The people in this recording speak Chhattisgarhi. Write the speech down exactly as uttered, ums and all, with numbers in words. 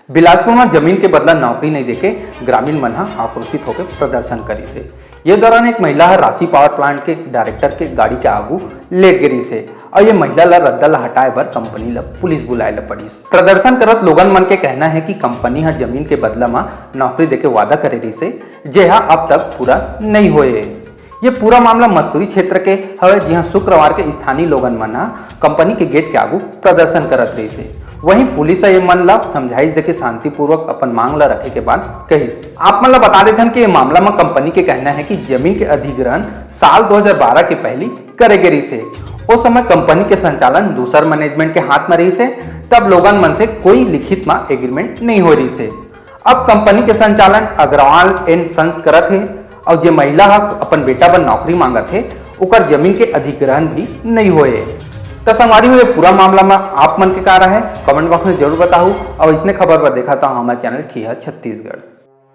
बिलासपुर में जमीन के बदला नौकरी नहीं देके ग्रामीण मन ह आक्रोशित होकर प्रदर्शन करिस हे। ये दौरान एक महिला ह राशि पावर प्लांट के डायरेक्टर के गाड़ी के आगू लेट गिरिस हे और ये महिला ला रद्दा ला हटाए बर कंपनी ला पुलिस बुलाए ला पड़िस। प्रदर्शन करत लोगन मन के कहना है कि कंपनी ह जमीन के बदला म नौकरी देके वादा करे रहिस हे, जेहा अब तक पूरा नहीं होए हे। ये पूरा मामला मस्तूरी क्षेत्र के हवय, जिहां शुक्रवार के स्थानीय लोगन मन ह कंपनी के गेट के आगू प्रदर्शन करत रहिस हे। वहीं पुलिस ह ये मन ला समझाइश देके शांतिपूर्वक अपन मांग ला रखे के बात कहिस। आप मन ला बता देथन कि ये मामला म कंपनी के कहना है कि जमीन के अधिग्रहण साल दो हज़ार बारह के पहली करे गे रहिस हे। ओ समय कंपनी के संचालन दूसर मैनेजमेंट के हाथ म रहिस हे, तब लोगन मन से कोई लिखित म एग्रीमेंट नहीं होए रहिस हे। अब कंपनी के संचालन अग्रवाल एंड सन्स करत हे और जे महिला ह अपन बेटा बर नौकरी मांगत हे, ओकर जमीन के अधिग्रहण भी नहीं होए हे। त संगवारी हो, ये पूरा मामला म आप मन के का राय हे, कमेंट बॉक्स में जरूर बताहू और इसने खबर बर देखत रहू हमर चैनल खिया छत्तीसगढ़।